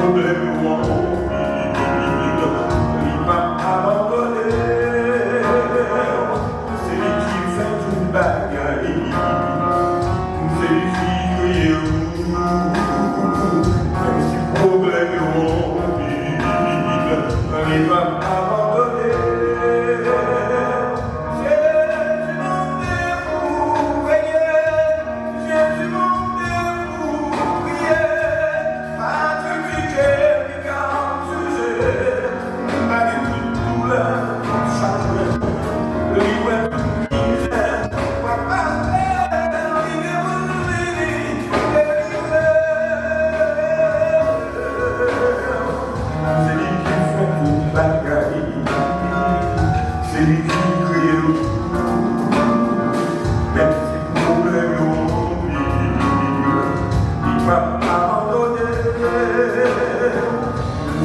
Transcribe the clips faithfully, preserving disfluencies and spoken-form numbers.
Pwoblèm yo anpil, li p ap abandone w. Se li ki fè tout bagay. Se li ki kreye w. Menm si pwoblèm yo anpil, li p ap abandone w. Jezi mande pou veye, Jezi mande pou priye. Pa kritike, li ka jije. Malgre tout doulè, tout chagren, li wè tout mizè w ap pase, li gen pou li delivre w. Se li ki fè tout bagay. Se li ki kreye w. Menm si pwoblèm yo anpil, li p ap abandone w.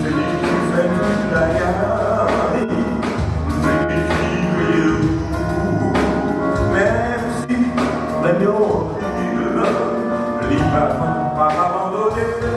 Se li ki fè tout bagay. Se li ki kreye w. Menm si pwoblèm yo anpil, li p ap, p ap abandone w.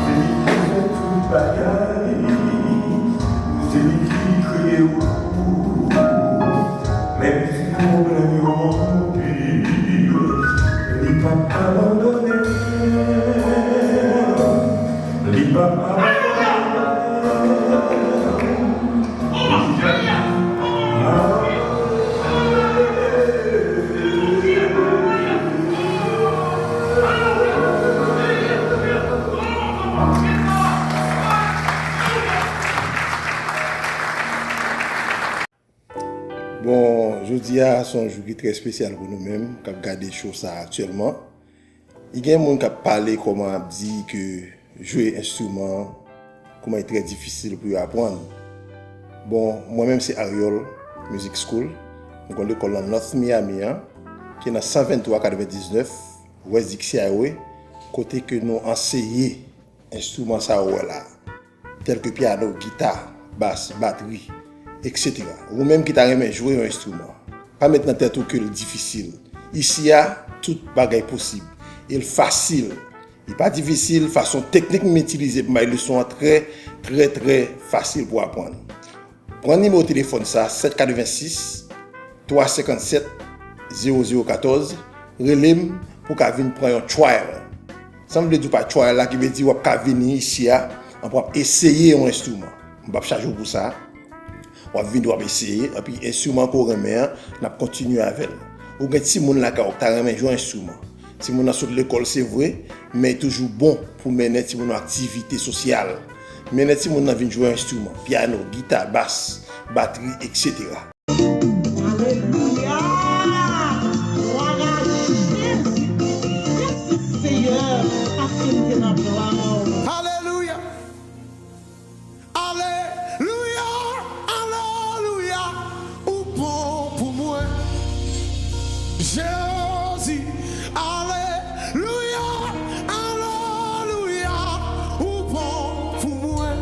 Se li ki fè tout bagay. Se li ki kreye w. Menm si pwoblèm yo anpil, li p ap abandone w. Li p ap abandone w. Bon, jodi a se yon jou ki trè espesyal pou nou menm k ap gade show sa a aktyèlman. Li gen moun k ap pale kòman ap di ke jwe enstriman, kòman li trè difisil pou yo aprann. Bon, mwen menm se Ariel Music School. Mwen gen lekòl nan North Miami an, ki nan san venntwa katrevendiznèf West Dixie Highway, kote ke nou anseye enstriman sa yo wè la, tèl ke pyano, gita, bas, batri, et cetera. Ou menm ki ta renmen jwe yon enstriman, pa met nan tèt ou ke l difisil. Isi a, tout bagay posib. E l fasil. Li pa difisil, fason teknik m itilize pou m bay leson an trè, trè, trè fasil pou aprann. Pran nimewo telefòn sa, sèt katrevensis, twa senkannsèt, zewo zewo katòz, rele m pou w ka vin pran yon trial. Sa m vle di w pa trial la, ki vle di w ap ka vini isi a, ann pou w ap eseye yon enstriman. M p ap chaje w pou sa. W ap vini, w ap eseye, epi enstriman ke w renmen an, n ap kontinye avè l. Ou gen timoun lakay ou ki ta renmen jwe yon enstriman. Timoun nan sot lekòl, se vre, men toujou bon pou mennen timoun nan aktivite sosyal. Mennen timoun nan vin jwe enstriman, pyano, gita, bas, batri, et cetera. Alelouya! Glwa a Jezi! Mèsi, Seyè, paske m te nan plan w. Alelouya! Alelouya, alelouya, ou bon pou mwen. Jezi, alelouya, alelouya, ou bon pou mwen.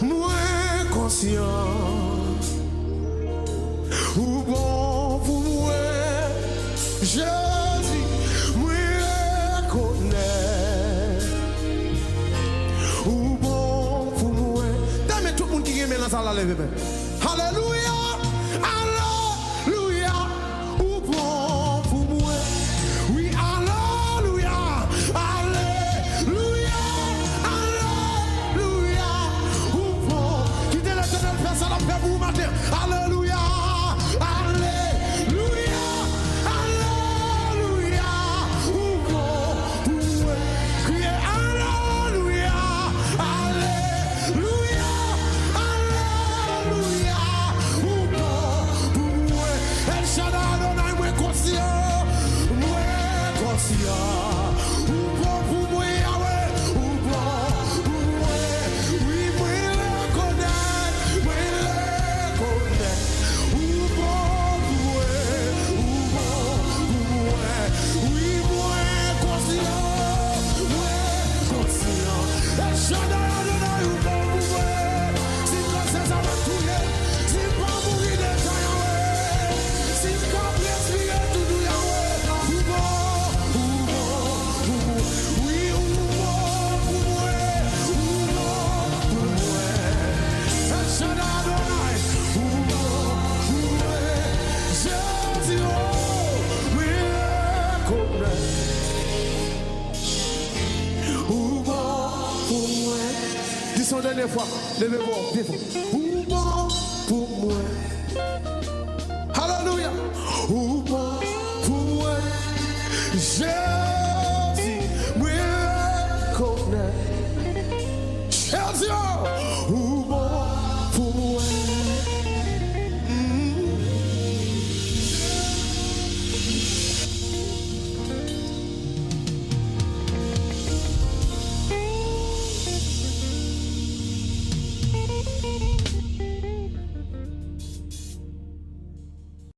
Mwen konsyan ou bon pou mwen, Jezi, mwen rekonèt ou bon pou mwen. Tanmen tout moun ki gen men nan sal la, leve men. Alelouya, alelouya, ou bon pou mwen. Wi, alelouya, alelouya, alelouya, ou bon. Kite Letènèl fè sa l ap fè pou ou maten. Alelouya, alelouya, alelouya, ou bon pou mwen. Kriye alelouya, alelouya, alelouya, ou bon pou mwen. El Shaddai Adonai, mwen konsyan, mwen konsyan, ou bon pou mwen. Dènyè fwa, leve vwa w pi fò. Ou bon pou mwen. Alelouya. Ou bon pou mwen. Jezi, mwen rekonèt. Jezi, oh, ou